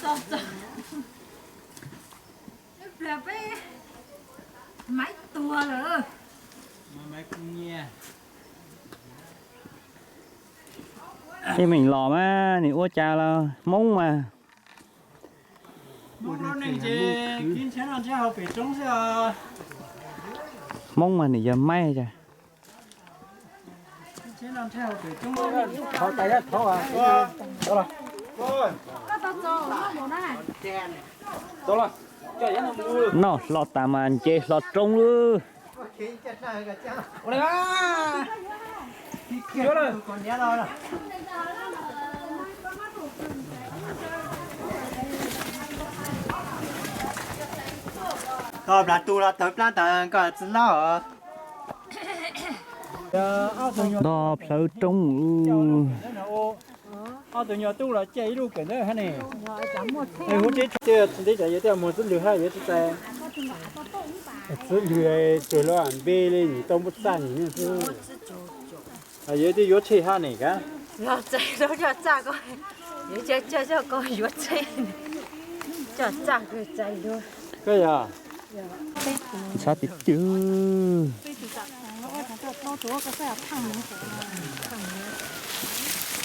Peb peb maiv tuag lawm. Ej, meem los mas nws ua cas los Hmoob mas. Hmoob mas nws yog maib cas. Noj hlo tas mas nce hlo roob lawm. Koj plas tu los tawg plab ntawd koj tsis loj os. Nto plawv roob. Ob tug nyuag tub los ciaj ib lub kawm ntawd hab ne. Hu teb tsis teb tsam yuav tej mus txwb lwg hab yuav tsis txais. Txwb lwg tsuas lub npe li nim tau npua txaj nim xwb. Yuav tej yuav tsheb hab ne ka. Los txais lub coj txaj ko, yuav coj coj ko yuav tsheb, coj txaj ko txais lub. Koj yog txhab tiag tiag.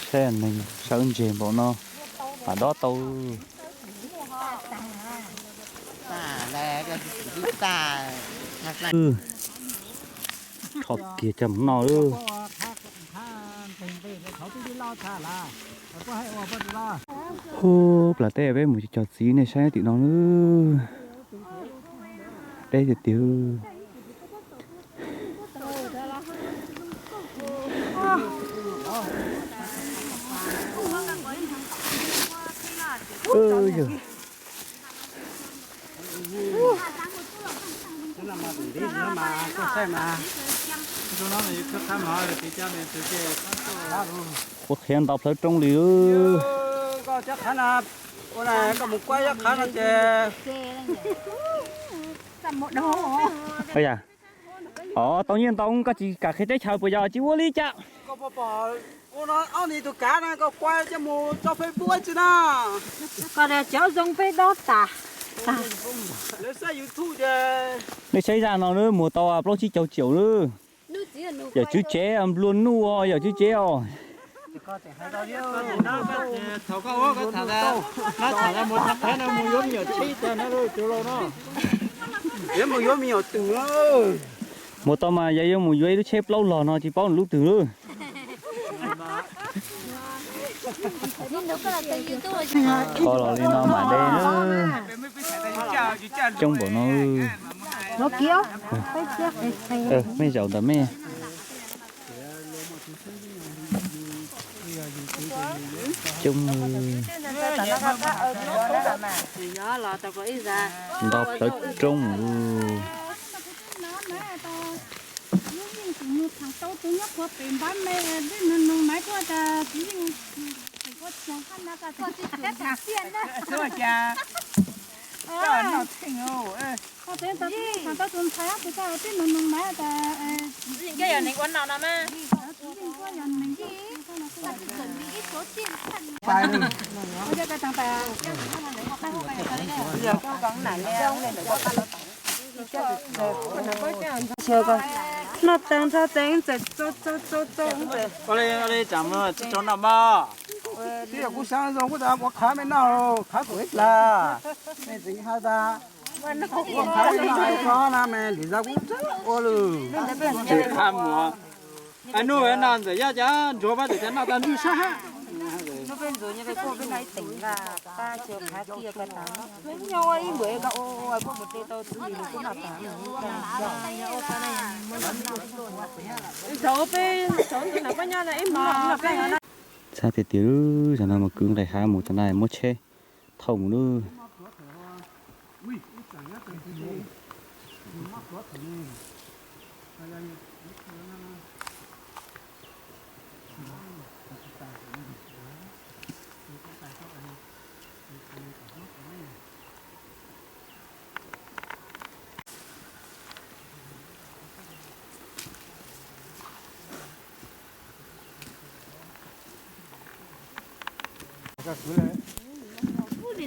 Saib neeg sawv ntseg npaum no, mam dob tau. Rho kiag coj mus noj lawm. Hu, plas teb peb mus cog txiv nej saib tim no lawm. Deb tiag tiag. Ua qhiav nto plawv roob li. Os, tau nyiaj ntau koj tsis kam qhia teb chaws puas yog tsis ua li cas? Koj cov zoo peb dob tas. Nej saib zaj no lawm, muag tau plaub tsib caug triệu lawm. Yawm tswv tsev nplua nuj os, yawm tswv tsev os. Muag tau mas yog yuav mus yuav ib lub tsheb plaub log no tsis paub nws lub twg lawm. Kho los li no mam de. Coob npaum no. Mej zaum ntawm mej. Coob. Nto plawv roob. Noj tas nrho tes txawm txo txo txo txo. Ua li, ua li tsam mus tsis tau noj mog. Twb yog kuv xaav zoo kuv tas ua qhav mej noj, qhav kuv ib plag. Mej tseem has tas ua qhav mej noj hais tso na mej lim zag kuv tseem ua lawm. Qhav muag. Nub no ntxawm yog cov ntsuag pab txawm cov noj tag nrho sab hab. Txhab tiag tiag, tam no mus kwv nqes hav mus tam no muab tsheb thauj mus lawm.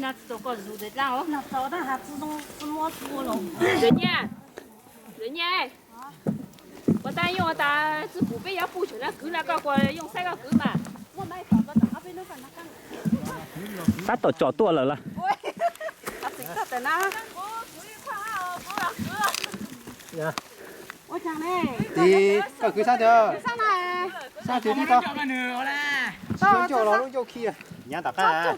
Lawv nyiaj, lawv nyiaj, ua tas yog tas txij pum peb yuav pum tseem na kwv na koj kuas yoo saib koj kwv mas. Tab tom tsom tuaj lawm las. Tiv, koj kwv sab twg? Sab twg tib tau? Ncauj los lub ncauj khi. Nyav tom qab.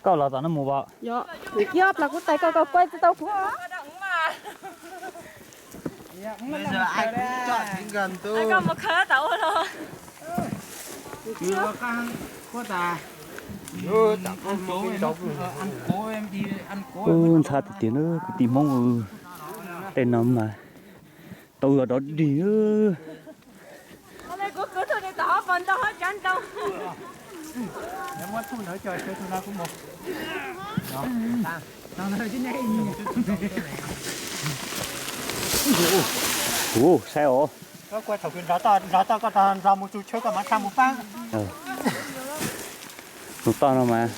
Koj los tom no mus pom. Yog plas kuv tais koj, koj kuaj tsis tau kuv. Ntxhab tiag tiag na kwv tij Hmoob, tej no mas tau yog dov dig. Ua, saib os. Nrov toj koj nrog mus tsuj tshawb koj mam tshaj mus paab. Tus toj no mas,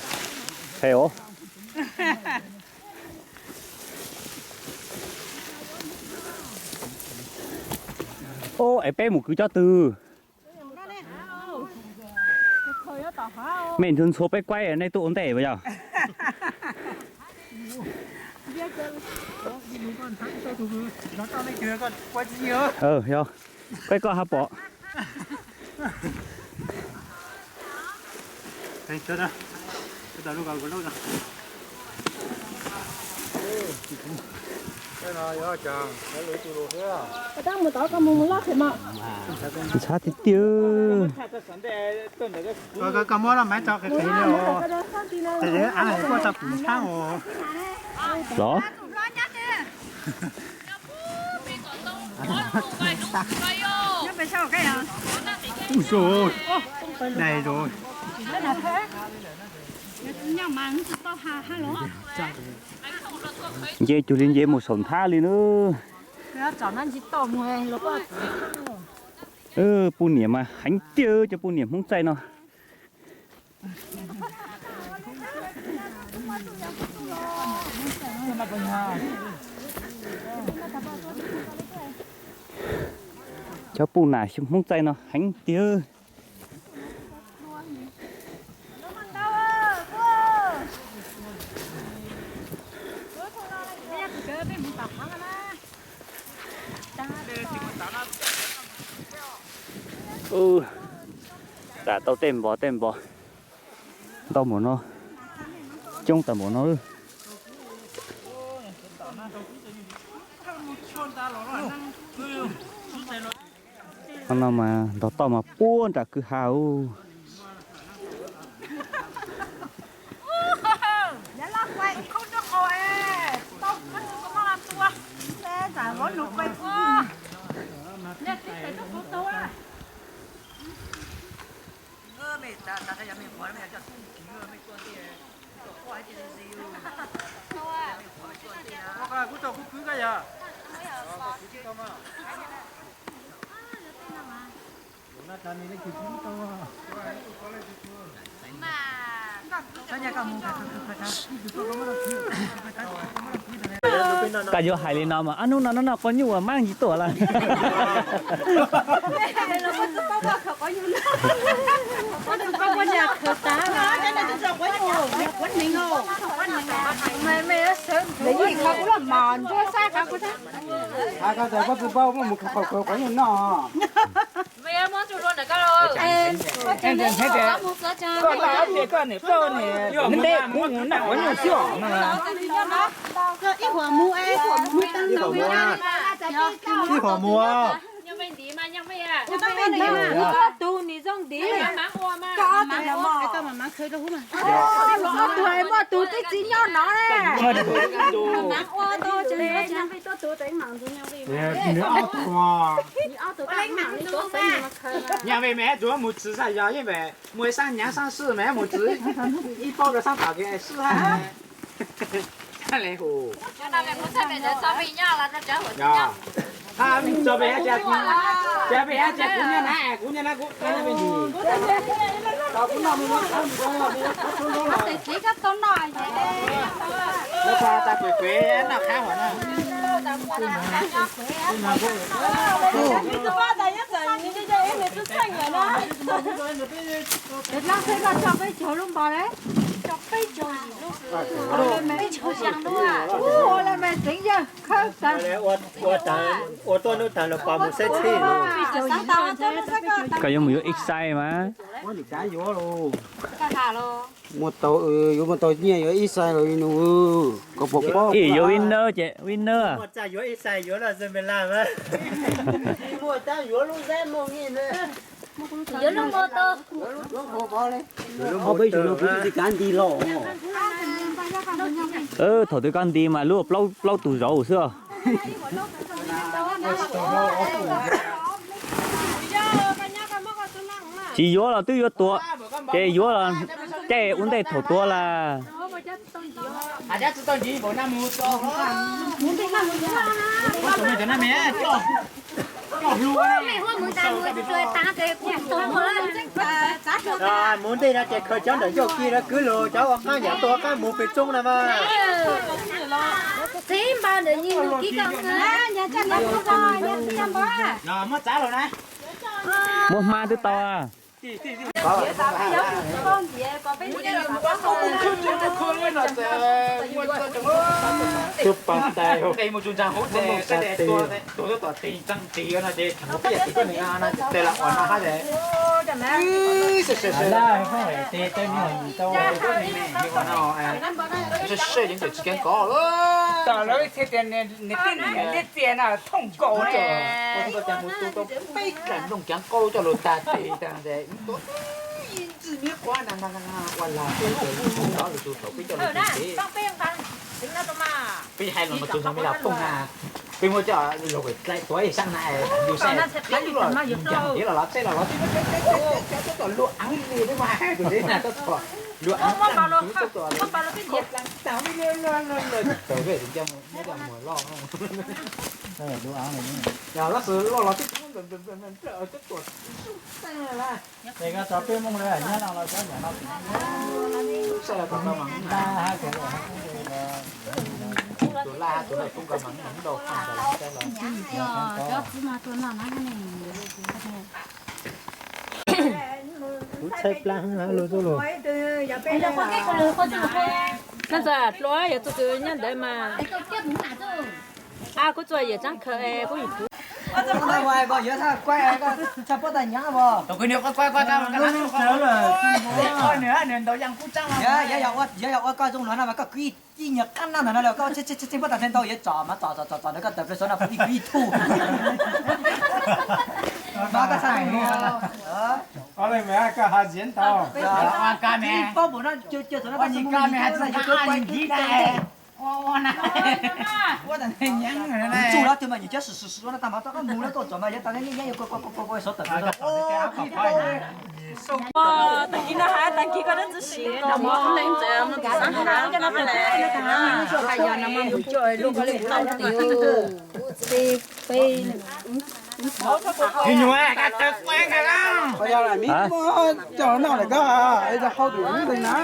saib os. Ob, es peb mus kwv cov twg? Mej ntxhua ntxhua peb kuaib, nej tuaj ua ntej puas yog? Yog, peb koj hab pom. Ntxhab tiag tiag. Los. Ub, zoo, dai zoo. Nce cuag li nce mus saum nthab li na. Puj niam mas heev tiag, cov puj niam Hmoob txaij no. Cov puj nam Hmoob txaij no heev tiag. Tam tau tej npos tej npos ntau npaum no, coob tag npaum no. Qhov no mas ntog toj mas puag nram kwj ha ub. Koj yuav hais li no mas ob hnub no noj noj quab nyuj uas maj ntsis tuaj lawm. Koj noj ob teg koj niam koj niam neb kuv mus noj quab nyuj xwb os. Ib huam mus. Tus nim zoo ntiv. Muaj tus twb tsis nyob no. Nyaj vej mas tsuas mus txwv xaj yog yeej vej mus ib sab hnyav sab swb mas mus txwv ib paub rau sab tom kev swb hab. Tso pem hab, tso pem hab, kuv nyob na, kuv nyob na, kuv nyob pem ntsis. Peb caug lub npo le, peb caug xya lub. Ua le me tseev yawg khawb tag. Ua tuaj hnub tag los pom mus xeb txhij. Koj yuav mus yuav ib xais mas. Muaj tau, yuav muaj tau nyiaj yuav ib xais los nus, koj puas paub? Ib yuav ib nawb ces ib nawb. Yuav lub mo tau. Ob peb xyoo no kuv twb tsis kav nti los. Thaum twg koj nti mas lub plaub tus zauv xwb. Tsis yuav los twb yuav tuav, ces yuav los caij ua ntej thaum tuav las. Mus ntej no ces khaws cov ntawm ncauj kis na kwv los cov ua qab yam tuaj qab mus pem txoob na mas. Muab hmab twb tau. Tus pas tais, tus pas tais. Tom lawv thiaj tias nws tej niam liab txias no thooj nkaus ne. Peb nplooj ceev qau coj los tag tes tag ntes, ntxwj miab quav na, ua lag peb tus thaum peb coj los tag tes. Peb hais los tus me lam phooj na, peb muab coj los tuav ib sab na, yus saib, yus ncaag los los txheb los los txheb, cov tub tom luag aav li mas, tus deb na tub tom luag aav tag, tub tom luag tag, tub tom luag aav loj, loj xwb loj los tib tug tub tom tag la. Es koj tso peb Hmoob lawv nyob no los cov niam no, tus laj tus lawm poob ko mas ntau, kuv txhawb plab heev los tuaj los. Koj txawm hluas yog tus kws nyob ntawd mas. A, kuv txua yam tsaab khaws es kuv yim kuv. Yog yog ua koj zoo luag no mas koj kwv ib nyuag qab nab ntawm no los koj txheej pob tas ntau yuav tsom mas tsom tsom tsom ntawd koj tawm plaws saud no ib kwv ib thuj. Mas koj txhaj paub npaum no, txuj lawv twg mas nyias cov swm swm swm no tag mas tau koj mus lawv tuaj tsom mas yuav tau nyiaj nyiaj yuav kua kua kua kua saud tawm. Tag kis no has tag kis koj dab tsi sim ko mov leej ntawd mus tus xav has coj no pem teb no tag. Nyuam nyuam, koj tawg quaj ntag. Coj noj lawm koj, es cov hau tus ntawd na.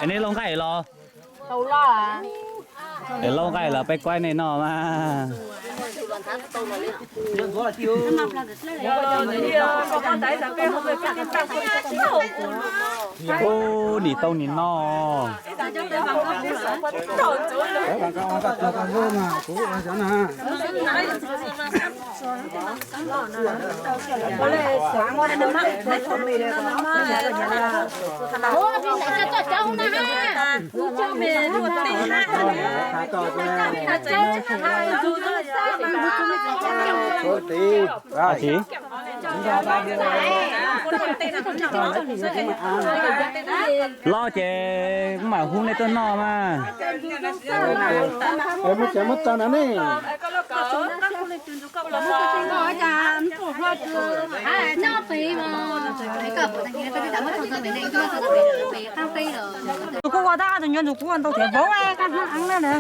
Es nej lauj nqaij los? Es lauj nqaij los peb kuaib nej noj mas. Ub, nim tau nim noj. Los ces kuv mam hu nej tuaj noj mas. Muab tso na ne. Tus kuj ua tab tus nco ntug kuv ua ntau thiab vauv, koj hmab eeb na.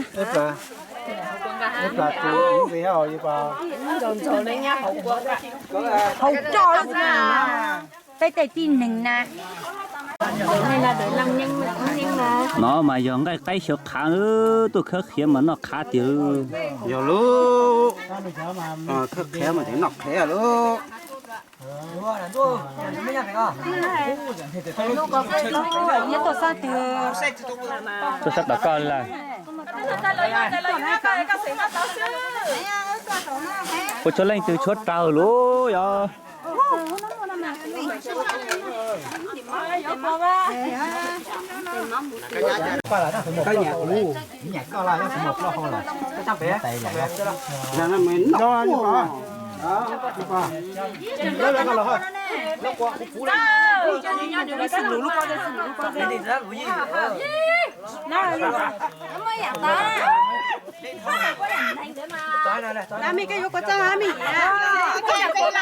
Haus coj peb tej tib neeg na. No mas yog nqaij qaib xyaw qhav, tuaj khawb qhiav mas noj qhav tiag. Yog lub khawb qhiav mas noj qhiav lub. Tuaj sab tom koj lawm. Puas tshuav leej twg tshuav raws lub yog?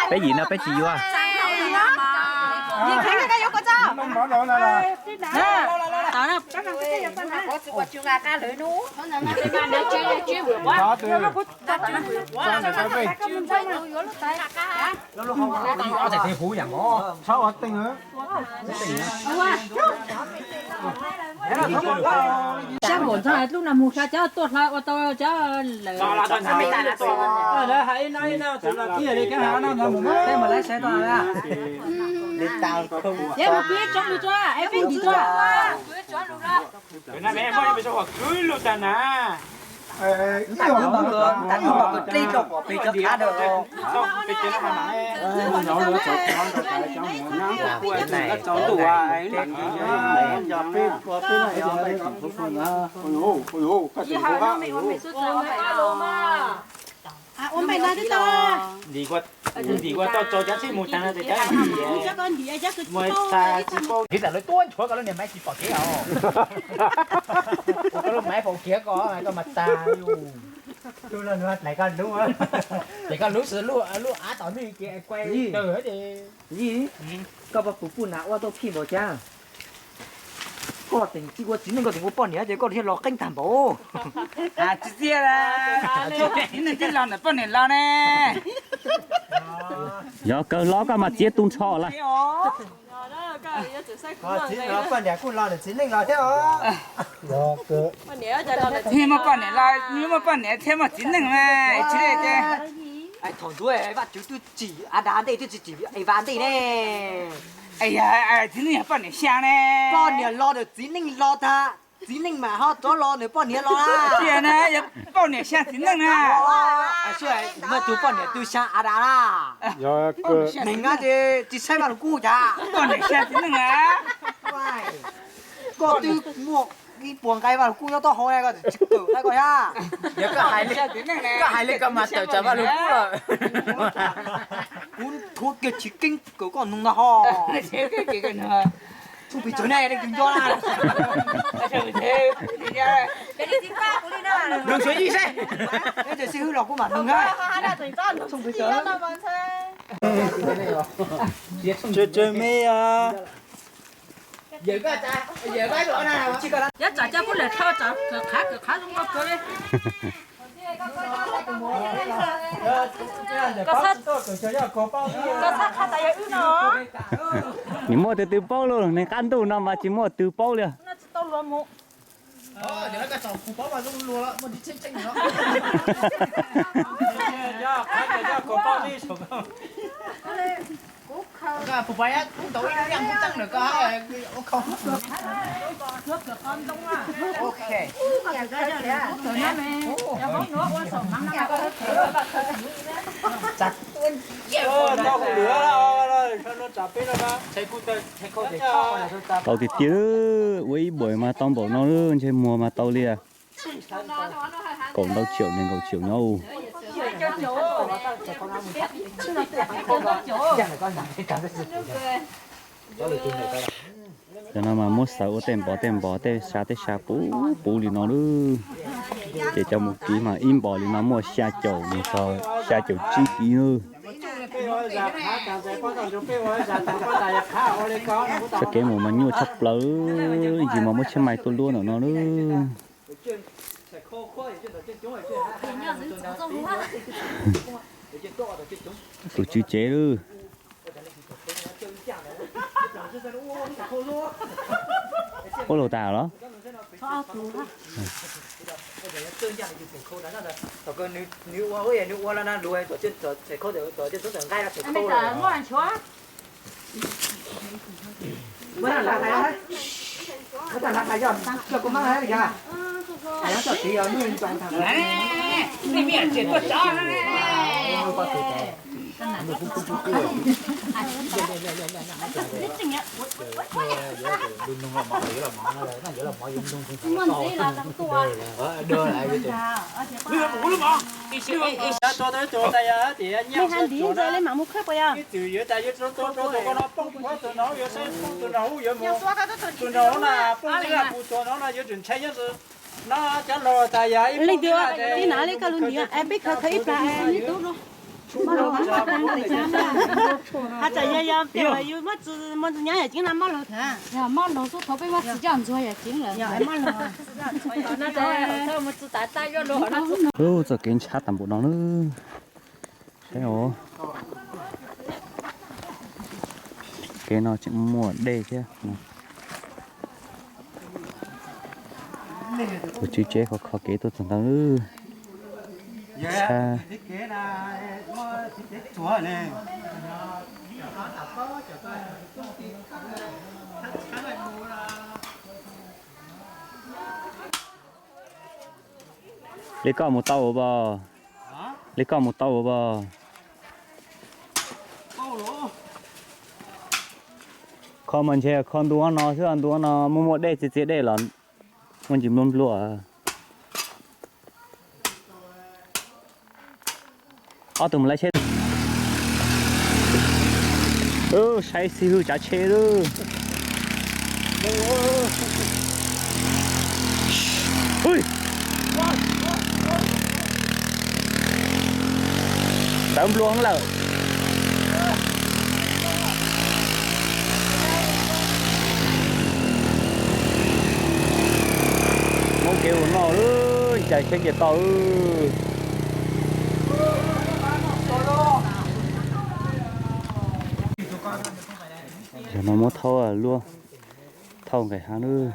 Peb yim no peb tsis yuav. Sab npaum ntxog lub no mus xyov cov tuaj hla ua tau cov lawm. Mus pib tsob lus tua, es peb ntim tua. Ua npaim no twb tau. Ntim ua tau tso cov tsheb mus tag no ces cov mus tag tsis paub. Ntiv tam lawv tuab nchuav koj lub niag maiv tsis pom kev os. Koj lub maiv pom kev koj, koj mas tag yus. Tus no nws hlais koj lub, hlais koj lub xwb, lub av tom nej ces kuj tawg ces. Yij, koj puas pum puj nas ua tau phij npaum cas? Koj teem tsis ua txiv neej koj teem ua poj niam ces koj thiaj los qeeb tag npaum. Tsis txiaj, txiv neej twb los ntawm poj niam los ne. Yog kawg los koj mas txiav tu nrho lawm. Poj niam kuj los ntawm txiv neej los thiab os. Muaj poj niam los, muaj poj niam thiab muaj txiv neej mas tsis li ces. Thaum ntxuav Vaj Tswv twb tsim Adas ntej twb tsis tsim Evas ntej ne. Txiv neej yog poj niam xyaa ne. Poj niam los ntawm txiv neej los tag, txiv neej mam ho rov los ntawm poj niam los. Tsis na, yog poj niam xyaa txiv neej na. Muaj tus poj niam twg xyaa Adas na? Neeg na ces tsis saib Vaj Lug Kub cas. Poj niam xyaa txiv neej na. Koj twb muaj ib puas nqai Vaj Lug Kub nyob taub hau ne, koj tsis kawm nqaij koj thiab. Koj hais li koj mas tawm tsam Vaj Lug Kub lawm. Kuv rhuav kiag chiv keeb kawm koj nug ntag ho. Txhooj pes tsawg ne, leej twg nco na? Nug Suav Yij seb. Ib tug xib hwb los kuv mam nug na. Txhooj pes tsawg? Tsawg tsawg me os. Yawm tsam coj kuv lawm dhau tsam kawm qhav kawm qhav zoo nkauj kawg li. Koj txhob qha tas yog wb no. Nws muaj tus twg paub lauj, nws qab ntuj no mas tsis muaj tus paub li. Tau tiag tiag, ua ib buam mas tau npaum no, ntsej muag mas tau li. Kaum ntau tsiaum nees nkaum tsiaum nyob. Cov no mas muab xaws ua tej npov tej npov tej sab tej sab puv puv li no lawm. Ces cov mus kiv mas ib npos li no muaj xya caum mus txog xya caum tsib kib lawm. Txoj kev mus mas nyuaj tshaj plaws, ntsis mas muab tsheb mais tuaj luab ntawm no lawm. Tus tswv tsev lawm. Ua luaj tas los? Leej twg tib nav li koj lub ntiv, peb khaws khaws ib plag. Has tsam yog yog tias yus muab txwv muaj txwv nyab yam ceeb na, mob laug. Mob laug xub thov peb muab txwv coj ntxuag yam ceeb lawm. Ub, txoj kev ntshab tas npaum no na. Saib os, kev no tseem muaj dej thiab. Tus tswv tsev kho kho kev tuaj txog ntawd. Tshab. Li koj mus tau ua pos? Li koj mus tau ua pos? Kho mas ntshe kho ntu no xwb, ntu no muaj muaj dej txias txias dej los muaj ntsis nplua nplua. Ob tug mus lawv tsheb. Saib xib hwb tsav tsheb lawm. Tawv nplua lawm. Muab kev ua noj, ncaim tsheb ces tau. Yog no muab thauj luaj, thauj nqaim hav lawm.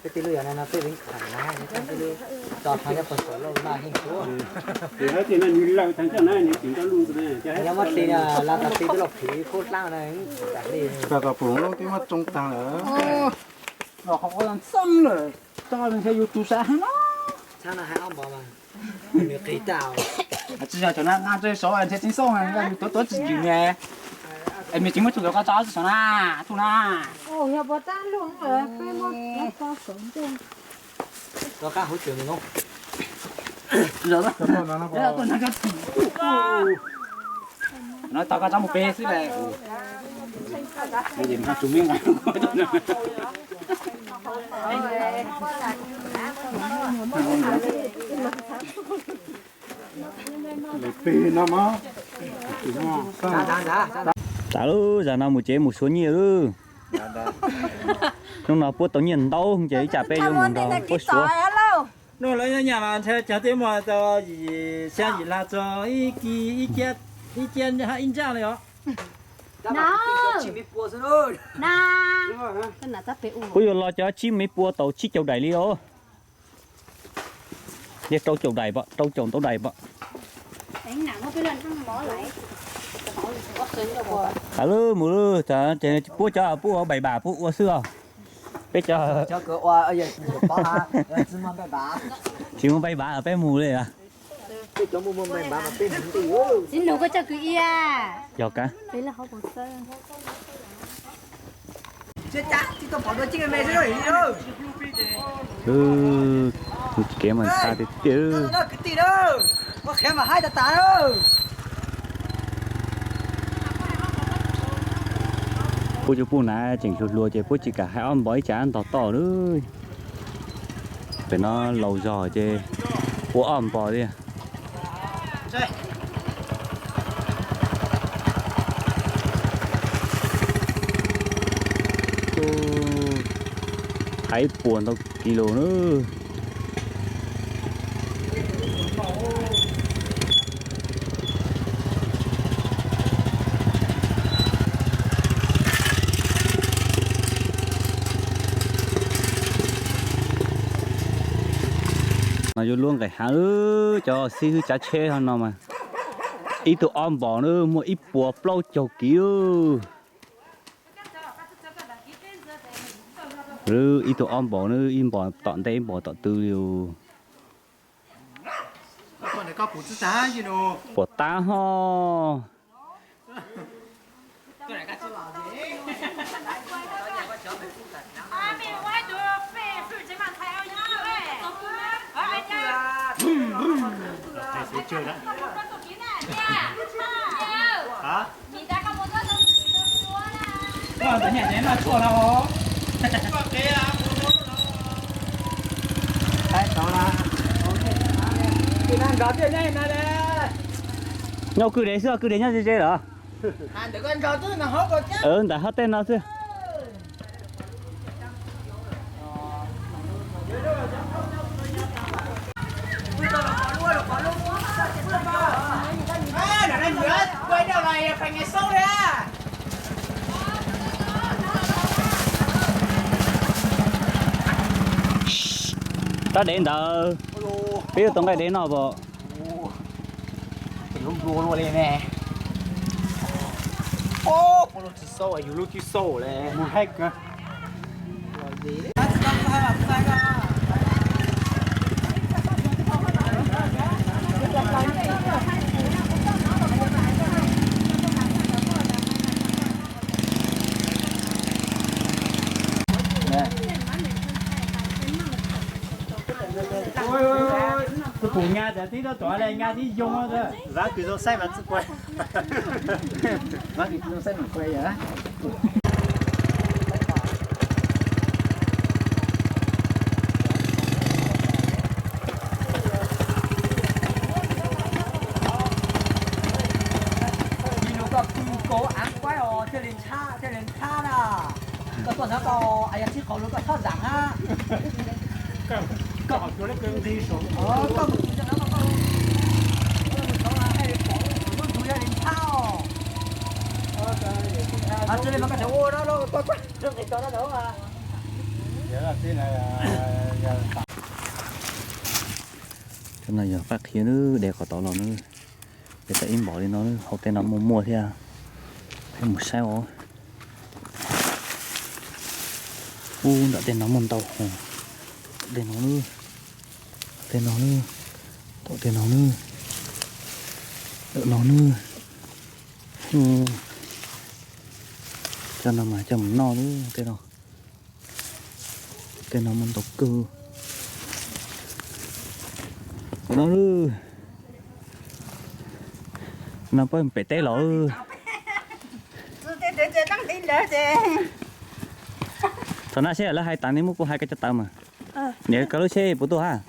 Peb tij lub yog no peb vev kham na, tso thov nyob puag saum lauj maj heej suav. Yog muab ti, lawv tas ti twb los phim kub dlaab na, tas li. Kom kom pum lub twb muab tsoo taag lawm. Los qhov ua ntxeeb lawm, tso ntshe yus tus sav heev no. Tshab no hais ob npov mas nws qis tag. Tsis yog cov na nqa rau saud ntshe tsis xauj, yus tuav tuav tsis yus ne. Es nws tsis muab tsuj ntawd koj tso tsis saum na, tsuj na. Yog pov tab lug peb muab tso saum ntuj. Rov qab hauv tsev no. No tau koj tsob mus peb xwb las. Tas lub zag no mus tsev mus suav nyiaj lawm. Hnub no puab tau nyiaj ntau ces ib tsam peb yuav mus nrog puab suav. No lawv nyob nyam mas ntshe cov twb muaj tau yim xya yim lab txog ib kiab ib ntsaj li os. Puab yuav los cov tsib mev pua tau tsib caug daim li os. Yog rau caum daim pom, rau caum ntau daim pom. Lawv mus lawm, puab cov puab ua npaim npam puab ua xwb os. Peb cov tsis muaj npaim npam peb mus li. Txiv nus koj coj kwv ia. Yog kab. Kev mas ntsa tiag tiag. Puab cov puj nav tseem hluas hluas ces puab tsis kam hais ob npos ib tsam ntog toj lawm. Pem no laus zog ces ua ob npos tiag. Hais puas ntau kis lus na. No yuav luab nqes hav, cov xib hwb tsav tsheb no mas ib tug ob npos na muaj ib puas plaub caug kiv. Ib tug ob npos na, ib npos tom ntej ib npos tom tw li. Puas tab ho. Nyob kwj dev xwb, kwj dev nyob ze ze los? Ntawm hab tej no xwb. Rab dev ntawd, peb yuav tau nqaij dev noj pom. Tus pum nyaj tias tib rab tuav le nyaj tib yoo. Vab kws zoo saib mas txwj kuai. Vab kws zoo saib mas kuai yom. Ib nus koj pw kauv av kuaib os thiaj li ntshab thiaj li ntshab na. Koj tuaj ntawd koj yog sib qhov lus koj txhob zam na. Koj mus tus no koj mus tus no koj mus tus no ntug yog li ntshab os. Tsis li mas koj tseem ua no los koj kuaj nqis tso no. Cov no yog qab qhiav na, de qhov tod los na. Peb tau ib npos li no, hauv tej no muaj muaj thiab. Peb mus saib os. Ub, nram tej no muaj ntau hos. Tom tej no na, tom tej no na, tom tej no na, tom no na. Cov no mas coj mus noj na, tej no. Tej no muaj ntau kawg. Tom no na, no peb pem teb los. Thaum no seb lawv hais tas nej muab kuv hais koj cov tawv mas. Niam koj lub tsheb puas tuaj hab?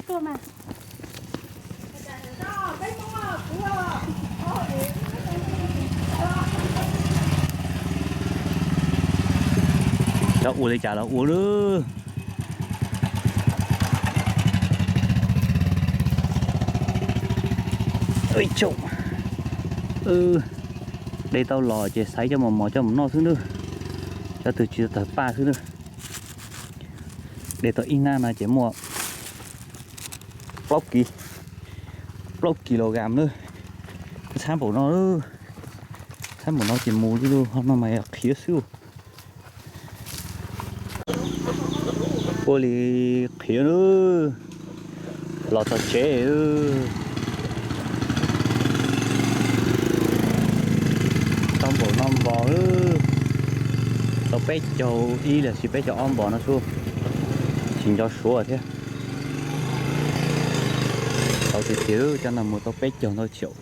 Cov ua li cas los ua lawm. De tau los ces xaiv coj mos mos coj mus noj xwb nawb. Cov twg tsis tau tawg paj xwb nawb. De tau ib hnab no ces muaj plaub kis, plaub kis los gam nawb. Txhab npaum no, txhab npaum no ces mus li lawm, ho no mas yog qhiav xwb. Ua li qhiav nawb, los txog tsev. Tau npaum no npos, tau Peb caug ib los sis peb caug ob npo no xwb, tsis nco suav thiab. Tau tiag tiag, cov no mus tau peb caug ntau txhiab.